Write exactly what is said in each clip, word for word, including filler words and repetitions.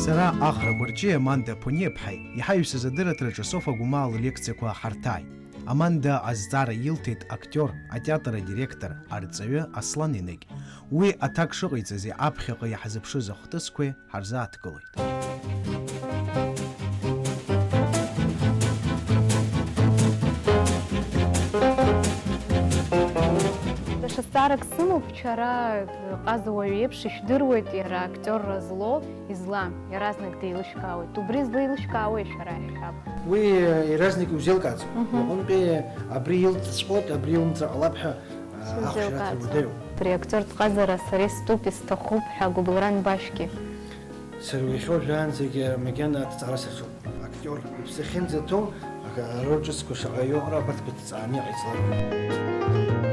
Сара Ахра Гәарҷиа Манда Ԥуниаԥҳаи иҳаҩсыз адырраҭараҿы Софа Гәымаа ллекциақәа ҳарҭааит. Аманда азҵаара илҭеит актиор, атеатр адиректор, арҵаҩы Аслан Еныкь. Уи аҭак шыҟаиҵази аԥхьаҟа иаҳзыԥшыз ахҭысқәеи ҳарзааҭгылоит. Даҽа зҵаарак сымоуп, шәара ҟазауаҩ еиԥш ишәдыруеит иара актиорра злоу, излам, иаразнак деилышәкаауеит. Убри злеилышәкаауеи шәара иахьа? Уи, э, иаразнак иузеилкааӡом. Мгм. Иҟынтәи абри илҵҵәҟьоит, абри илымҵыр ҟалап ҳәа, э, ахәшьара Сузеилкааӡом. Аҭырҩуадаҩуп. Абри актиортә ҟазара сара истәуп, исҭахуп ҳәа агәыбылра анбашьгьы? Сара уи ахьоу жәаанӡагьы макьана аҭҵаара саҿуп. Актиор иԥсы ахьынӡаҭоу, аха роль ҿыцқәа шаҟа иоура абарҭқәа ҭҵааны иҟаиҵалароуп.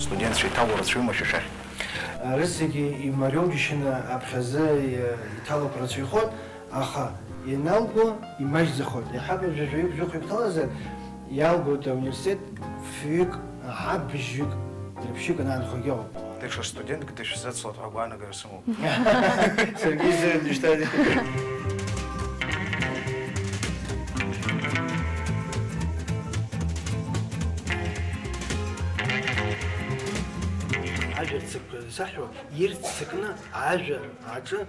Студентцәа иҭалоу рацәаҩума шәа шәахь? Рызегьы имариоу џьашьаны аԥхьазы иҭалоуп, рацәаҩхоит, аха ианалго имаҷӡахоит. Иаҳҳәап, жәаҩык, жәохәҩык ҭалазар, иалгоит ауниверситет фҩык, аҳа, бжьҩык, дрыԥшьҩык анаанхогьы ыҟоуп. Даҽа студентк дышәзацлап ҳәа агәаанагара сымоуп. Саргьы исзааит уажәшьҭа. Ажәа рцыкәкәа саҳәо, ирццакны ажәа аҿы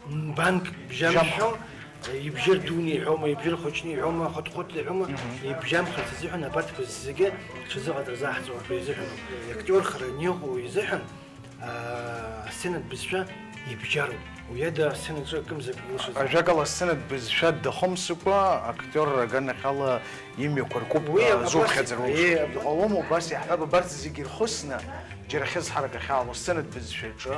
нбанк бжьамшәо, ибжьы рдуны иҳәома, ибжьы рхәыҷны иҳәома, хәыҭ-хәыҭла иҳәома, Мгм. ибжьамхырц азыҳәан абарҭқәа зегьы ҽазыҟаҵара заҳҵо ртәы изыҳәаноуп. Иактиорхара аниҟоу изыҳәан, аа, асценатә бызшәа ибжьароуп. Уи ада асценаҿы акымзак илшоз. Ажәакала, асценатә бызшәа дахымсыкәа, актиорра аганахьала имҩақәа ркуп, Уи аа, абас зуԥхьаӡара еи-, уамоушәа. аб- Иҟалома убас иаҳҳәап, абарҭ зегьы ирхысны, џьара хьызҳарак ахьаало асценатә бызшәаҿы,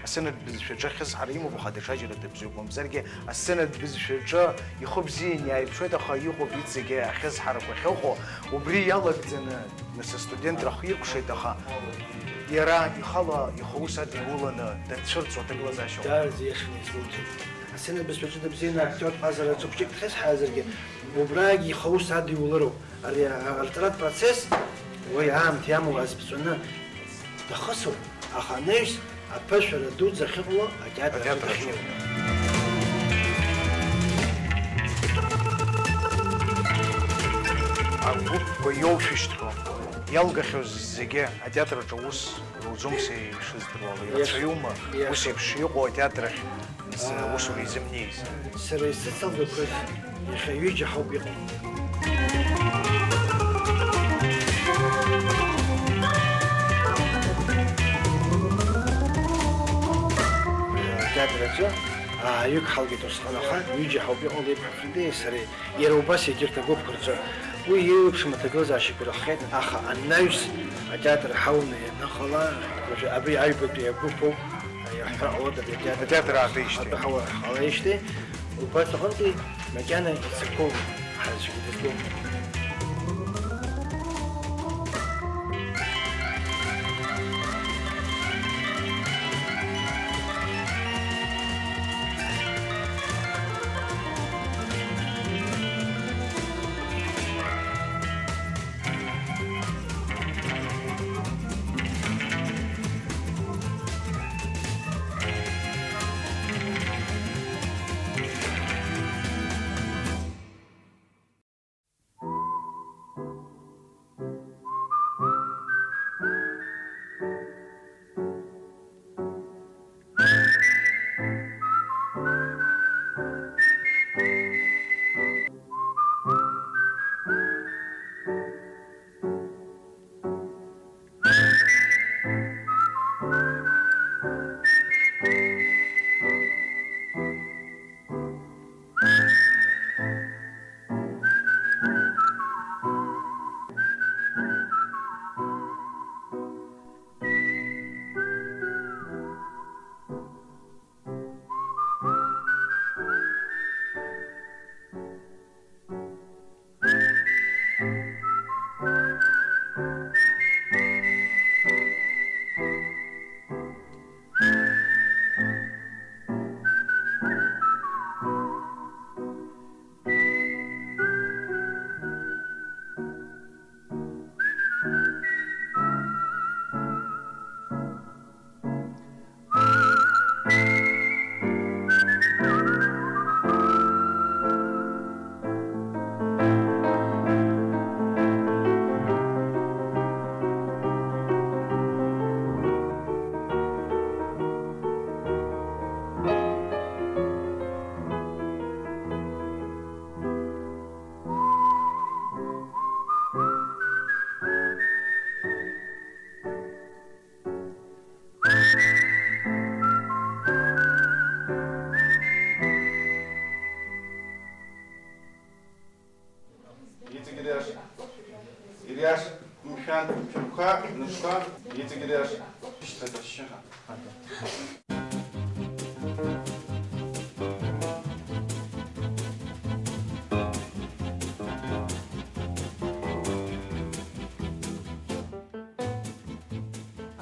асценатә бызшәаҿы ахьызҳара имоуп, аха даҽаџьара дыбзиоуп. Мамзаргьы асценатә бызшәаҿы ихы бзиан иааирԥшуеит, аха иҟоуп иҵегьы ахьызҳарақәа ахьыҟоу, убри иалагӡаны, нас, астудентра ахы иркәшеит, аха иара ихала ихы аус адиуланы дацәырҵуа аҭагылазаашьа ыҟоуп. Даараӡа иашаны исгәоуҭеит. Асценатә бызшәаҿы дыбзианы актиортә ҟазара аҿы хәҷык дхьызҳаазаргьы, убрагь ихы аус адиулароуп. Ари а-, арҵаратә процесс, уи аамҭа иамоу азԥҵәаны дахысуп, аха анаҩс аԥышәара дуӡӡа ахьыҟало атеатр Атеатр ахьыҟоу. ахьыҟоу. Агәыԥқәа иоушәышьҭроу, иалгахьоу зегьы атеатр аҿы аус руӡом, са ишыздыруа ала. Иаша. Ирацәаҩума Иаша. ус еиԥш иҟоу атеатр ахь? Зы усура изымнеиз. Сара исыцалгақәаз иахьа ҩыџьа ҳауп иҟоу. Атеатр аҿы ааҩык ҳалгеит усҟан, аха ҩыџьа ҳауп иҟоу, леиԥҳа Фридеи сареи. Иара убас егьырҭ агәыԥқәа рҿы уи еиуеиԥшым аҭагылазаашьақәа ирыхҟьеит, аха анаҩс атеатр ҳауны ианыҟала, уажәы абри аҩбатәи агәыԥ ауп, иаҳҳәар ҟалоит, абри атеатр Атеатр аатәеижьҭеи. атәы ҳауа ҳҟалеижьҭеи, убарҭ аҟынтәи макьана ицақәоуп, ҳара аӡәгьы дызгом. Напқәа, напқәа, иҵегь ириашеит. Шьҭа дашьшьыҳәа.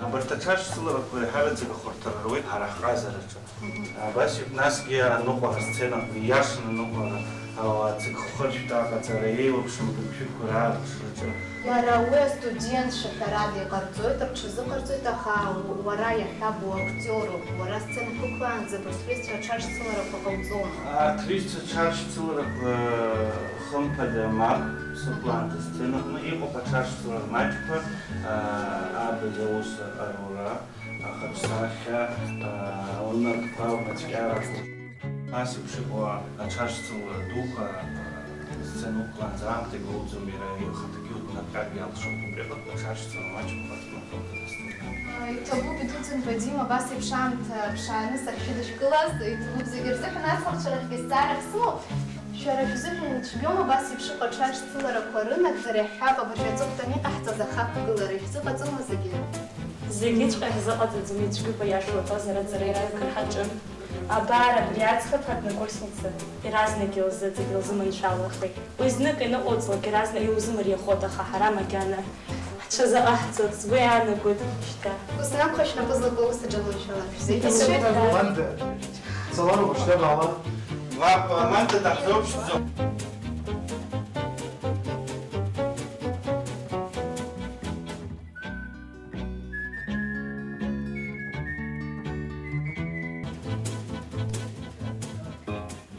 Абарҭ аҽаршьцыларақәа еиҳараӡак ахәарҭара руеит ҳара ҳҟазараҿы. Абас иоуп, насгьы аныҟәара асценақәа, ииашаны аныҟәара, ала ацыгхәхыршәҭ аҟаҵара, еиуеиԥшым гыгшәыгқәа раарԥшраҿы. Иара уи астудентцәа ҳәарада иҟарҵоит, рҽазыҟарҵоит, аха уара иахьа буактиоруп, уара асцена уқәлаанӡа абарҭ рҩызцәа аҽаршьцыларақәа ҟауҵома? Арҭ рҩызцәа аҽаршьцыларақәа хымԥада мап сықәлаанӡа асценаҟны иҟоуп аҽаршьцылара маҷқәа, аа, абаза ус арура. Ахаҿсахьа, аа, лнапқәа лнацәкьарақәа. Нас еиԥш иҟоу аҽаршьцылара дуқәа, аа, сцена уқәлаанӡа аамҭа игәоуӡом, иара ихаҭагьы уҭнапҟьаргьы алшоит, убри аҟынтә аҽаршьцылара маҷқәа рнапы дазҵоит. Иҭабуп, идуӡӡан, Вадим, абас еиԥш аамҭа ԥшааны сахьшәыдышәкылаз, иҭабуп зегьы рзыҳәан, аҵлахцәа рахьгьы зҵаарак сымоуп. Шәара шәзыҳәан ицәгьоума абас еиԥш иҟоу аҽаршьцыларақәа рынагӡара, иаҳҳәап, абыржәы аҵыхәтәан иҟаҳҵаз ахақәгылара, ишәзыҟаҵома зегьы? Зегьыҵәҟьа ҳзыҟаҵаӡом, ицәгьоуп аиаша уҳәозар, аҵара иаҭаххар ҳаҿын. Абар, абри аӡӷаб, однокурсница, иаразнак илзыӡит, илзыманшәалахеит. Уи знык ианыҟауҵалак, иаразнак иузымариахоит, аха ҳара макьана ҳҽазыҟаҳҵоз, сгәы иаанагоит шьҭа. Ус акәхашьа напы злаку ус аҿы анушьала, шәзеиӷьасшьоит. Манда, цалароуп, шьҭа баала. Мап, Манда даҳзоуԥшӡом.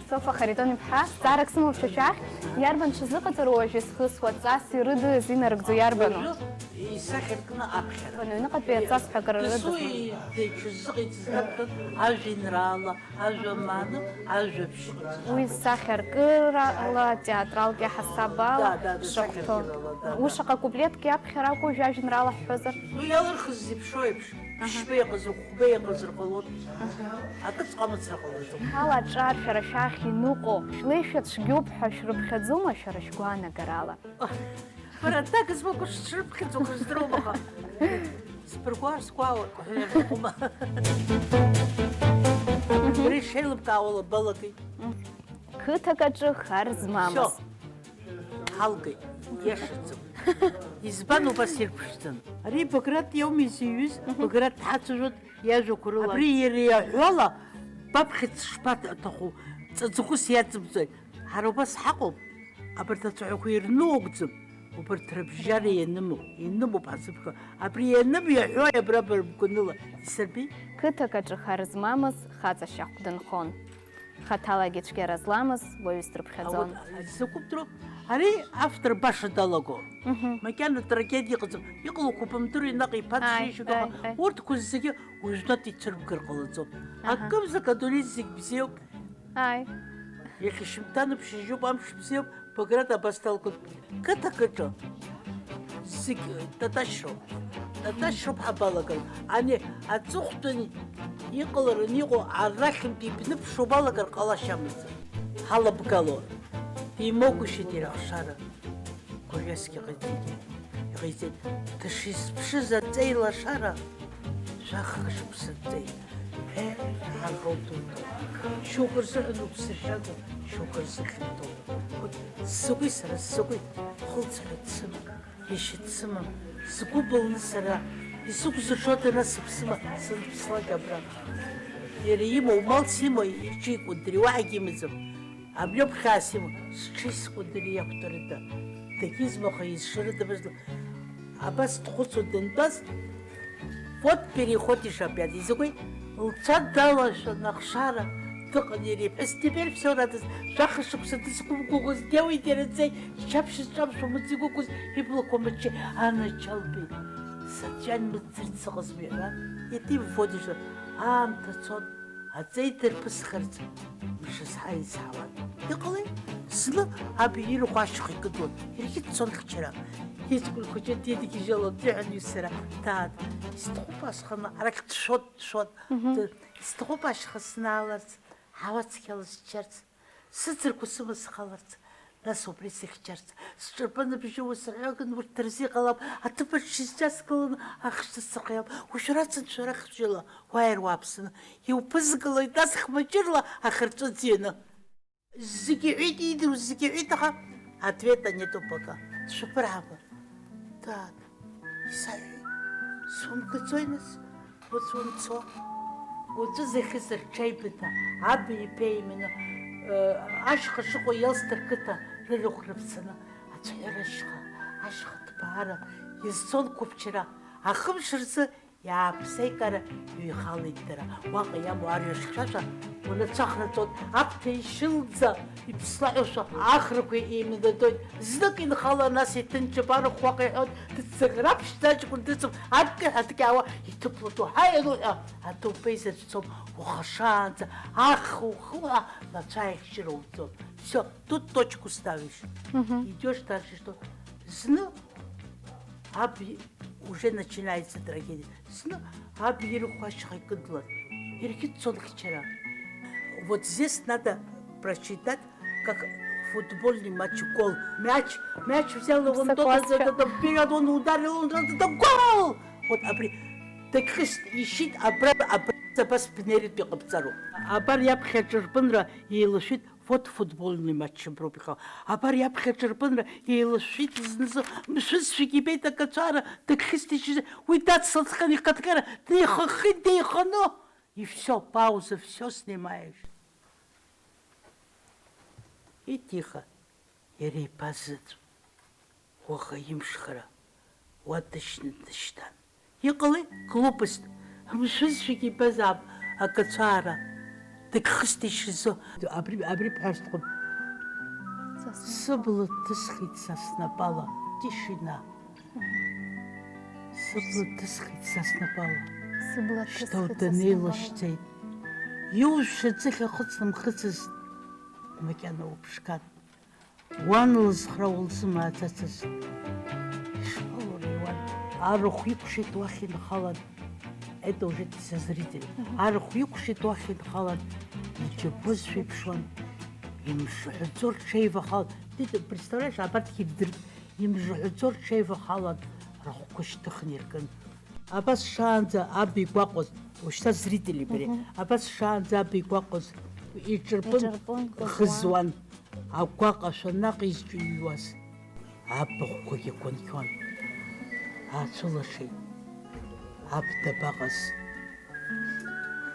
Софа Харитон-иԥҳа, зҵаарак сымоуп шәа шәахь, иарбан ҽазыҟаҵара уажә изхысуа, ҵас ирыдыз, инарыгӡо иарбану? Уажәы исахьаркны аԥхьара. Аҩныҟатәи аҵас ҳәа акыр Дасу рыдызма? Иҽазыҟаиҵаз раԥхьа ажәеинраала, ажәамаана, ажәабжь. Уи сахьаркырала, театралтә иаҳасабала Да, да, да, шахәҭоу. Сахьаркырала, да, Уи да. Шаҟа куплетки аԥхьара акәу, жәа-жәеинраала ҳҳәозар? Уи иалырхыз зеиԥшроу еиԥш, Аҳа. Ԥшьба иҟазар, хәба иҟазар ҟалоит. Аҳа. Акы ҵҟамыцра ҟалаӡом. Ала аҿар шәара шәахь иныҟәо, шәлеишәа цәгьоуп ҳәа шәрыԥхьаӡома шәара шәгәаанагарала? Бара, аҭак змоу акы шсрыԥхьаӡо акыр здыруам, аха сбыргәаар сгәаауеит, ҳәа иарбахәыма. Уара ишеилыбкаауа лабалагеит. Қыҭак аҿы хар змамыз. Всё. Ҳалгеит, иашаӡам. Избан убас ирԥшӡан? Ари Баграт иауми изыҩыз? Мгм. Баграт дҳацәажәоит иажәақәа рыла. Абри иара иаҳәала, баԥхьаӡ шԥаҭаху, ҵаҵӷәыс иаҵыбҵои? Ҳара убас ҳаҟоуп. Абарҭ ацәаҳәақәа ирнугӡам. Убарҭ рыбжьара ианыму, ианымуп ҳазыԥхьо. Абри ианым иаҳәои абра бара бгәаныла, исырбеи? Қыҭак аҿы хар змамыз хаҵа шьахәк дынхон. Хаҭалагьы цәгьара зламыз уаҩы сдрыԥхьаӡон. Ауаҩ закәытәроуп. Ари автор баша далагон. Мгм. Макьана трагедиа ыҟаӡам. Иҟалақәоуп, умдыруеи, наҟ иԥацәеишьоит, Ааи, аха ааи, ааи. Урҭқәа зегьы уажәнатә ицәырбгар ҟалаӡом. Аҳа. Акымзак адунеи зегь бзиоуп. Ааи. Иахьа шьыжьымҭан ԥшьыжьуп, амш бзиоуп. Баграт абас далгоит, қыҭак аҿы зегь таташьроуп. Таташьроуп ҳабалагар. Ани аҵыхәтәан иҟалараны иҟоу арахьынтә ибныԥшуа балагар ҟалашьа амаӡам. Ҳалабгало. Имоугәышьеит иара ахшара. Гәырҩасгьы ҟаиҵеит. Иҟаиҵеит. Дышизԥшыз аҵеи лашара. Жәаха шықәса ҵеи, ҳәа иҳарҳәоит урҭ. Шьоукы рзыҳәан уԥсыршьагоуп, шьоукы рзы хьанҭоуп. Сзакәи сара, сзакәи? Хылҵ ҳәа дсымам, иашьа дсымам. Сгәы былны сара, исықәзыршода нас сыԥсыма, санԥслак абра? Иара имоу, малс имоу, иҽикәындри, уаҳагьы имаӡам. Абри ауп хьаас имоу, сҽи скәындри иақәтәарыда, дагьызмаха изшарыда бызла. Абас дхәыцуа дантәаз, вот переход ишабиад, изакәи? Лцәа далашәан ахшара, дыҟан иара иԥҳәыс, теперь всё радость, жәаха шықәса дызқәымгәыӷыз, деуеит иара ҵеи, ччаԥшь зҿамшәо мыӡ игәықәыз, иблақәа мычча, аначалбеит. Саҵәҩан мыӡырц сыҟазма иара, иҭимфодишь, аамҭа цон. Аҵеи дырԥысхарц мшызҳа изҳауан. Иҟалеи? Зны аб ирахә ашьха икыдуан, иаргьы дцон хьчара. Иҷкәын хәыҷы дидгьежьылон, диҳәон иҩсра, дад, исҭахуп ашьханы, арахь дшәот, дшәот. Мгм. Д-, исҭахуп ашьха снааларц, ҳауа цқьала сшьарц, сыӡырқәа сымаз схаларц. Нас убри сыхьчарц, сҿырпын абжьы усырҳәаган, урҭ дырзыҟалап, аҭыԥаҿ шьыжьаҵәҟьа сгыланы ахш сыхиап, ушәарацыншәарах бжьыла, уааир уааԥсаны, иуԥызгалоит, нас хмаҷырла ахырҵәы ӡианы. Зегьы иҳәеит, иидыруаз зегьы иҳәеит, аха ответа нету пока. Дшәаԥырҳаба. Дад, исаҳәеит, сумгаӡои нас? Ус умцо? Уаҵәы зехьы сырҽеибыҭа, аб иԥеиманы, э, ашьха шыҟоу Елсҭа рқыҭа рырахә рыԥсаны, ацәҳәыра ашьха, ашьха ҭбаара иазцон қәыԥчара, ахымш рзы иааԥсеикара ҩеихалеит дара. Уаҟа иамоу арҩаш хьшәашәа унацәа ахраҵоит, аԥҭа ишьылӡа. Иԥслаҳәошәа ахрақәа еимнадоит. Знык инхала, нас иҭынчуп, арахә уаҟа иҳәоит, дыццакра ԥшӡаҷкәын дыцуп, аккаҳәа дкьаауа иҭыԥлатәу ҳаи ануҳәа, аҭоуп еизаҵәцом, ухашаанӡа, ах ухыла лацәааихьшьыра уҵоит. Всё, тут точку ставишь. Мгм. Идёшь дальше, что зны аб и-, уже начинается трагедия. Зны аб ирахә ашьха икыдлан, иаргьы дцон хьчара. Вот здесь надо просчитать, как футбольный матч, гол. Мяч, мяч взял, и он тот, да, да, да, вперёд, он ударил, он, да, да, да, гол! Вот абри, дагьхьышт, ишьит, абра, абра, абас бнеиртә иҟабҵароуп. Абар иаԥхьа аҿырпынра еилашәеит. Вот футбольный матч аброуп иҟоу. Абар иаԥхьа аҿырпынра еилышәшәеит зназы, мшәызшәагь ибеит акацәара, дагьхьысҭишьыз, уи дацлацҟьан ихаҭҟьара, днеихаххит деиханы. И всё, пауза, всё снимаешь. И тихо. Иара иԥа заҵә. Уаха имшхара, уа дышьны дышьҭан. Иҟалеи, глупость, мшәызшәагь ибазаап акацәаара, дагьхысҭишьызо. Абри, абри бҳәар сҭахуп. Сасна. Сыбла ҭысхит са снапала, тишина. Сыбла ҭысхит са снапала. Сыбла ҭысхит са снапала. Шьҭа уданеилашьцеит. Иужәша ӡыхь ахыцнымхыцызт, макьана уԥшқан. Уан лызхра улзымааӡацызт. Ишԥалури уан? Арахә икәшеит уахь инхалан. Это уже со зритель. Мгм. Арахә икәшеит уахь инхалан. Иџьабозшәа иԥшуан. Имшҳәаӡо рҽеивахалан. Ты представляешь, абарҭгьы ирдырт. Имшҳәаӡо рҽеивахалан, рахәқәа шьҭыхны иркын. Абас шаанӡа аб игәаҟыз, ушьҭа зрители бара, мгм, абас шаанӡа аб игәаҟыз, иҿырпын, иҿырпын хызуан. Хызуан. Агәаҟашәа наҟ изҿыҩуаз абахәқәагьы гәынқьуан. Ацәылашеит. Аб дабаҟаз?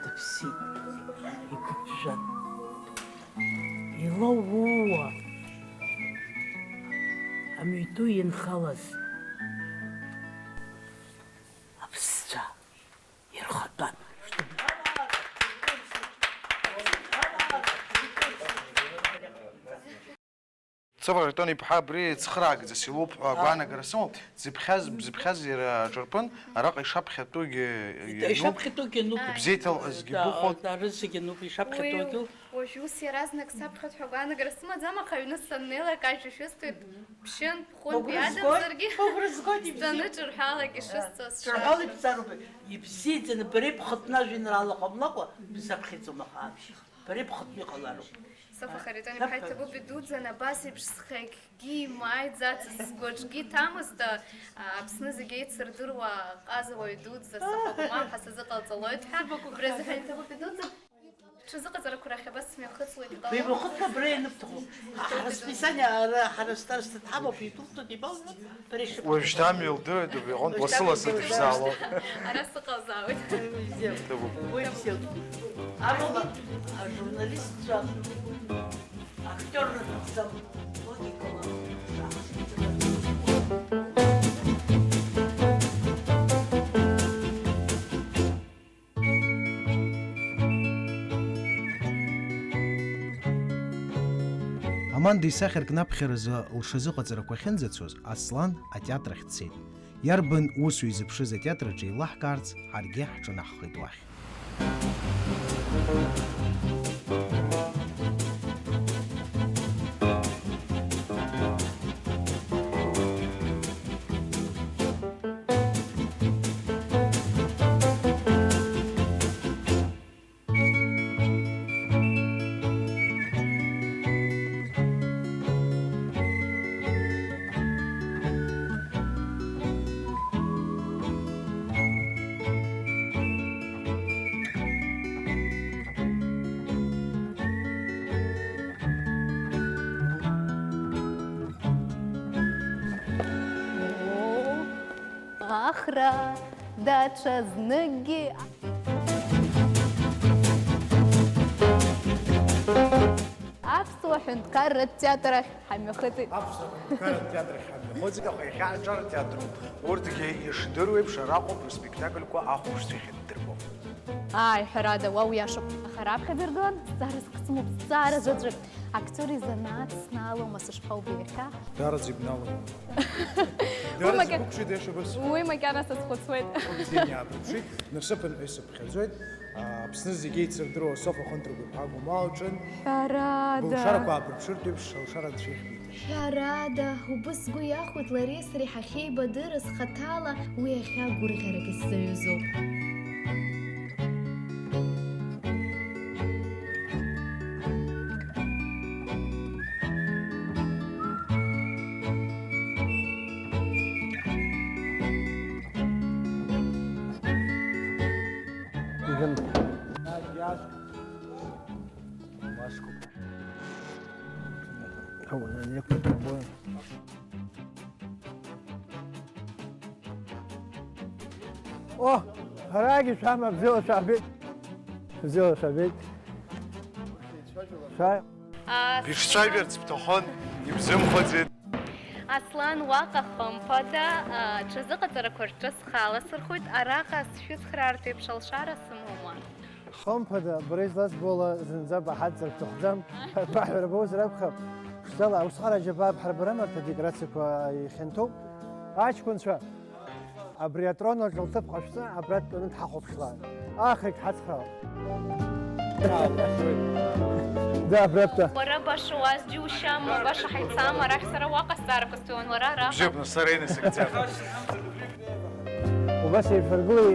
Дыԥсит. Игәы ԥжәан. Илоууа. Амҩаду инхалаз аԥсцәа ирхатәан. Софа Харитон-иԥҳа абри цхыраагӡас илоуп ҳәа агәаанагара сымоуп. Дзыԥхьаз, бзыԥхьаз иара аҿырпын, араҟа ишаԥхьатәугьы иануп. Ишаԥхьатәугьы иануп. Ибзеиҭалҟьазгьы, да, ибыхәоит. Да, рызегьы иануп, ишаԥхьатәугьы. Уи, уажә ус иаразнак саԥхьоит ҳәа агәаанагара сымаӡам, аха аҩны саннеилак ажәа шәысҭоит, ԥшьынтә, хәынтә иадамзаргьы, сҵаны ҿырҳәалак ишысҵаз. Ҿырҳәала ибзароуп. Ибзиаӡаны, бара ибхатәны ажәеинраала ҟамлакәа, бзаԥхьаӡом ахаан. Бара ибхатәны иҟалароуп. Софа Харитон-иԥҳа, иҭабуп идуӡӡан, абас еиԥш схы акгьы имааиӡацызт, сгәаҿгьы иҭамызт, а, Аԥсны зегьы еицырдыруа аҟаза уаҩ дуӡӡа Софа Гәмаа ҳәа сазыҟалҵалоит ҳәа, убри азыҳәан иҭабуп идуӡӡан. Шәызыҟаҵарақәа рахь абас смҩахыҵлоит, иҟалома? Беибахәыҭ абра ианыбҭаху. Расписание ара ҳара староста дҳамоуп, идәылҵуеит, ибалҵуеит. Уажәшьҭа амҩа лдыруеит, убри аҟынтә лассы-лассы дышәзаало. Ара сыҟазаауеит. Уи бзиоуп. Уи бзиоуп. Амала ажурналистцәа актиор рыҭахӡам. Логикала. Аманда исахьаркны аԥхьаразы лҽазыҟаҵарақәа ахьынӡацоз, Аслан атеатр ахь дцеит. Иарбан усу изыԥшыз атеатр аҿы еилаҳкаарц, ҳаргьы ҳҿынаҳхеит уахь. Ахра даҽазныкгьы аԥсуа ҳәынҭқарратә театр ахь ҳамҩахыҵит. Аԥсуа ҳәынҭқарратә театр ахь ҳамҩахыҵит, аха иахьа аҿар театруп. Урҭгьы ишдыру еиԥш араҟоуп рыспектакльқәа ахәаԥшцәа ахьынҭдырбо. Ааи, ҳәарада, уа уиашоуп. Аха раԥхьаӡа иргылан зҵаара зқәсымоуп, зҵаара заҵәык. Актиор изанааҭ снаалома, сышԥоубеи иахьа? Даараӡа ибналома. Уи Даараӡа маки-, ибықәшәеит, иашоуп ус. Уи макьана сазхәыцуеит. Бзианы иаабырԥшит, насыԥынтәи сыԥхьаӡоит. Аԥсны зегьы еицырдыруа Софа Хынтрагәиԥҳа Гәымаа лҿын. Ҳәарада. Былшарақәа аабырԥшыртә еиԥш, алшара анцәа ихьбеит. Ҳәарада, убыс сгәы иахәеит лареи сареи ҳахьеибадырыз хаҭала, уи иахьа гәырӷьарак исзаҩызоуп. О, арагьы шәама, бзиала шәаабеит. Бзиала шәаабеит. Шәааи. Ас- Ишцәажәарц бҭахын, ибзымхәыцит. Аслан, уаҟа хымԥада, а, ҽазыҟаҵарақәа рҿы схы аласырхәит, араҟа сшәыцхраартә еиԥш алшара сымоума? Хымԥада, бара изласбо ала зынӡа баҳадҵыр бҭахӡам, ҳәа баҳәара боуазар акәхап. Ԥшӡала, аусхара аџьабаа бҳарбарым, арҭ адекорациақәа ихьанҭоуп. Аҷкәынцәа, абри атрон аҿы лҭыԥ ҟашәҵа, абра дтәаны дҳахәаԥшлааит. Ахрагь ҳацхраауеит. Да, абра дтәа. Уара баша уаз џьушьама, баша ҳаицама, арахь сара уаҟа сцаарақәа сҭоуан, уара араҟа. Бжьыԥны, сара инасыгӡап. Убас еиваргыла-,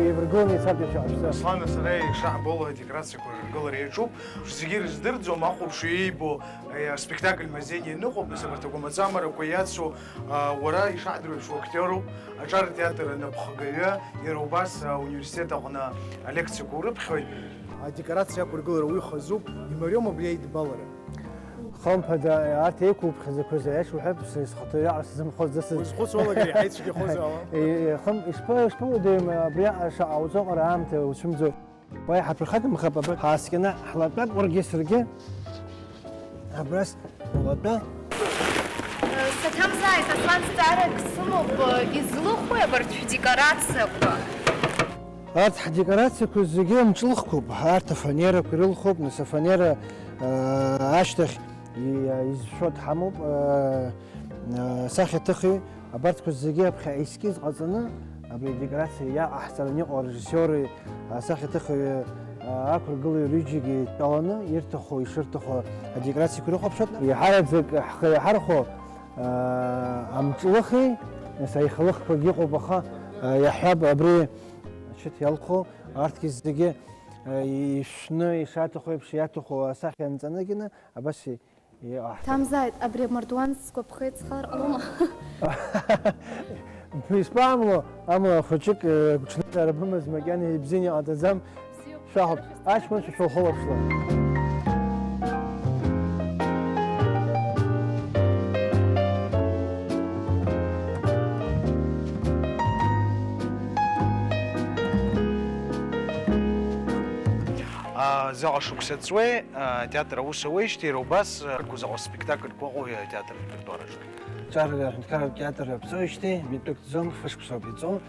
еиваргыланы ицартә иацәаҳәшьцәа. Аслана сара ишаҳбало адекорациақәа рыргылара иаҿуп. Зегьы ирыздырӡом, ахәаԥшҩы иибо, э, аспектакль мазеины ианыҟоуп, нас абарҭ агәамаҵамарақәа иацу, а, уара ишаҳдыруеиԥш уактиоруп, аҿар театр анапхгаҩы, иара убас, а, ауниверситет аҟны алекциақәа урыԥхьоит. Адекорациа ақәыргылара уи хазуп, имариоума абри аидбалара? Хымԥада, арҭ еиқәуԥхьаӡақәаз аиаша уҳәап, са схаҭа уиаҟара сзымхозт, зас. Узхәыцуалагьы еиҳа ицәгьахозар ала? Е, е, хым-, ишԥа-, ишԥоудеим, абриаҟара шаҟа уҵоҟара аамҭа уцәымӡо? Уа иҳаԥырхагамхап, абра ҳааскьаны ҳлатәап, уаргьы саргьы. Абрас улатәа. Саҭамзааит, Аслан, зҵаарак сымоуп, излыхәеи абарҭ шәдекорациақәа? Арҭ ҳдекорациақәа зегьы мҿлыхқәоуп, арҭ афанерақәа ирылхуп, нас афанера, аа, ашьҭахь и-, изшәо дҳамоуп, аа, асахьаҭыхҩы, абарҭқәа зегьы аԥхьа аескиз ҟаҵаны, абри адекорациа иаҟаҳҵараны иҟоу арежиссиори асахьаҭыхҩы, аа, ақәыргылаҩ рҩыџьагьы еидтәаланы ирҭаху, ишырҭаху адекорациақәа ирыхәаԥшуеит. Еиҳараӡак ҳхы иаҳархәо, аа, амҿлыхи, нас аихалыхқәагьы ыҟоуп, аха, аа, иаҳҳәап, абри ачыҭ иалху, арҭгьы зегьы, аа, ишәны, ишаҭаху еиԥш, иаҭаху асахьа анҵанакьаны, абас и-, иҟаҳҵап. Ҭамзааит, абри амардуан сгәаԥхеит, схар ҟалома? Ишԥамло, амала хәыҷык, э, гәҽанызаара бымаз макьана ибзианы иҟаҵаӡам. Бзиоуп. Шәаҳауп, аҷкәынцәа шәылхылаԥшла. А, заҟа шықәса ҵуеи, а, атеатр аус ауеижьҭеи, иара убас, а, заҟа спектакльқәа ыҟоуи атеатр репертуараҿы? Ҿар аҳәынҭқарратә театр аԥҵоижьҭеи митәык ӡом, фышықәсоуп иҵоу.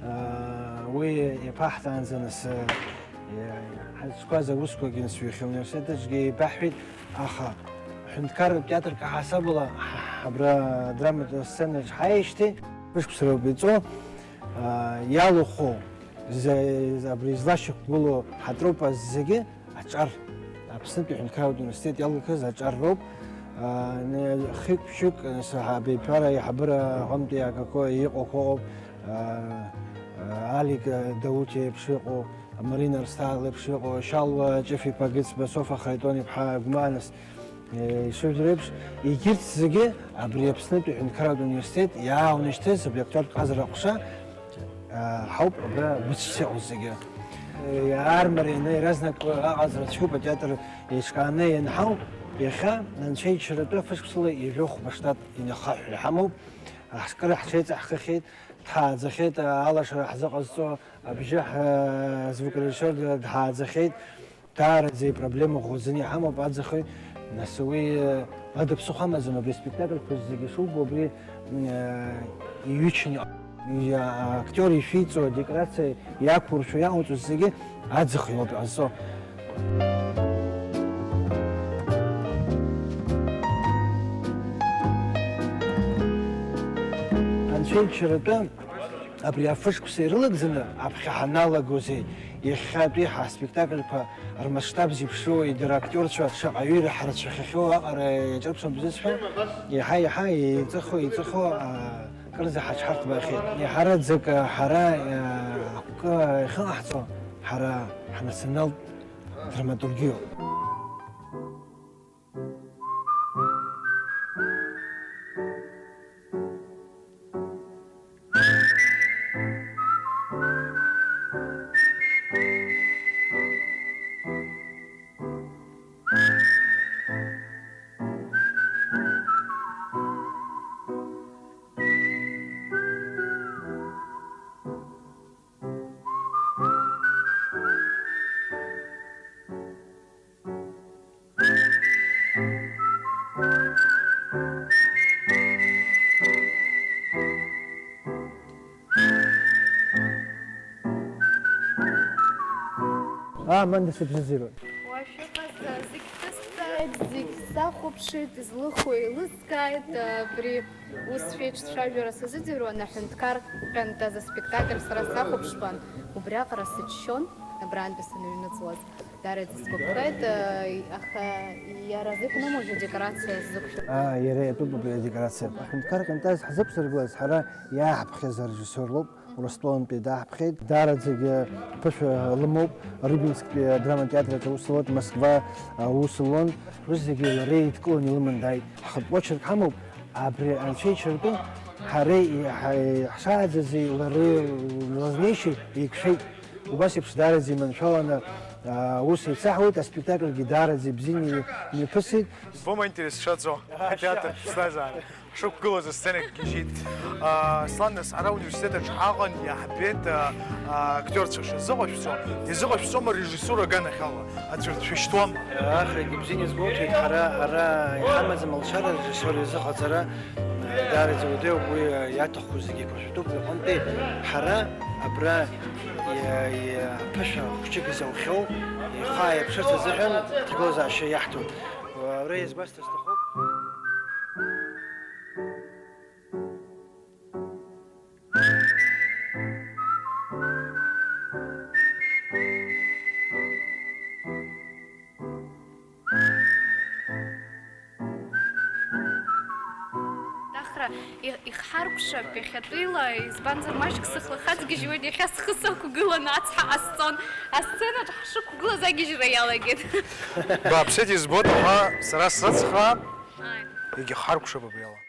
Аа, уи иаԥаҳҵаанӡа нас, э, ҳазқәаз аусқәагьы нас ҩахьа ауниверситет аҿгьы еибаҳҳәеит, аха аҳәынҭқарратә театрқәа ҳасабала ҳ-, абра адраматә асценаҿ ҳааижьҭеи фышықәса роуп иҵоу. Аа, иалуху, за-, за-, абри излашьақәгылоу ҳатрупа зегьы аҿар, Аԥснытәи аҳәынҭқарратә университет иалгақәаз аҿар роуп. Аа, не-, хҩык-ԥшьҩык, нас, абиԥара аиҳабыра аҟынтәи акако иҟоуқәа ыҟоуп. Аа, аа, Алик, аа, Дауҭ иеиԥш иҟоу, Марина Арсҭаа леиԥш иҟоу, Шьалуа Ҷыф-иԥа Гыцба, Софа Харитон-иԥҳа Гәмаа, нас, е, ишыжәдыруа еиԥш, егьырҭ зегьы абри Аԥснытәи аҳәынҭқарратә университет иааунашьҭыз абри актиортә ҟазара аҟәша, аа, ҳауп абра быцәс иҟоу зегьы. Иаармарианы иаразнак аҟазара цәгьоуп, атеатр еиҿкааны ианҳау, иахьа Анцәа ичаратәы фышықәсала ижәохә баштат инахаҳәра ҳамоуп. Ҳкыр ҳҽеиҵаҳхахьеит, Дҳааӡахьеит, алашара ҳзыҟазҵо абжьы ҳ-, звукорежиссиор дҳааӡахьеит. Даараӡа ипроблема ӷәӷәаӡаны иҳамоуп аӡахҩы, нас уи, э, ада ԥсыхәа амаӡам, абри аспектакльқәа зегьы шубо, абри, э, иҩычны, иа-, актиор ишәиҵо, адекорациа иақәуршәо, иаҟауҵо зегьы аӡахҩы ауп иҟазҵо. Анцәеиџьаратәы абри афышқәса ирылагӡаны аԥхьа ҳаналагозеи, иахьатәи ҳаспектакльқәа рмасштаб зеиԥшроу, идара актиорцәа шаҟаҩы ирҳарцәахьахьоу аҟара иаҿырԥшуан бзиа сҳәар, иаҳа-иаҳа еиҵыхо, еиҵыхо, а, кырӡа ҳаҽҳарҭбаахьеит. Иаҳараӡак, а, ҳара, а, ҳгәы иахьыҟаҳҵо, ҳара ҳнационалтә драматургиоуп. Аа, Манда, сыбзазироуп. Уашәыҟаз зегь ҭысҵааит, зегь сахәаԥшит, излыху еилыскааит, абри ус шәеиҿцәажәара сазыӡырҩуан, аҳәынҭқар ҟьантаз аспектакль сара сахәаԥшуан, убриаҟара сыччон, абрантәи саныҩныҵуаз. Даараӡа сгәаԥхеит, аха иара азыҳәан аума уажәы адекорациа ззықәшәо? Аа, иара иатәуп абри адекорациа. Аҳәынҭқар ҟьантаз ҳзықәзыргылаз ҳара иааҳаԥхьаз арежиссиор лоуп, Урыстәылантәи дааҳаԥхьеит. Даараӡагьы ԥышәа лымоуп, Рыбинсктәи адраматеатр аҿы аус луан, Москва аус луан. Урҭ зегьы лара еидкыланы илыман дааит. Ҳхатә очерк ҳамоуп, абри анцәа иҽыртәы ҳара иҳа-, ҳшааӡази лареи лазнеишьеи еиқәшәеит. Убас еиԥш даараӡа иманшәаланы, аа, аус еицаҳуеит, аспектакльгьы даараӡа ибзианы имҩаԥысит. Избома аинтерес шаҵоу атеатр ԥсҭазаара. Ҳшықәгылоз асценагь гьежьит. Аа, Аслан, нас ара ауниверситет аҿы ҳаҟан, иаҳбеит, аа, аа, актиорцәа шазыҟашәҵо. Изыҟашәҵома режиссура аганахьала? Аӡәыр дшәышьҭуама? Ахрагьы бзианы избоуҭеит, ҳара ара иҳамаӡам алшара арежиссиор изыҟаҵара. Даараӡа уадаҩуп, уи иаҭаху зегьы еиқәышәтәуп, иҟынтәи ҳара абра иа-, иа-, аԥышәа хәҷык изаухьоу ихы ааирԥшырц азыҳәан аҭагылазаашьа иаҳҭоит. Уара иазгәасҭар сҭахуп. Ахра и-, ихҳаркәшап иахьатәиала, избанзар, маҷк сыхла хацгьежьуеит, иахьа схы сықәгыланы ацҳа ҟасҵон, асценаҿ ҳшықәгылаз агьежьра иалагеит. Бааԥсеит, избоит, аха сара срыцхраап, ааи, егьихҳаркәшап абриала.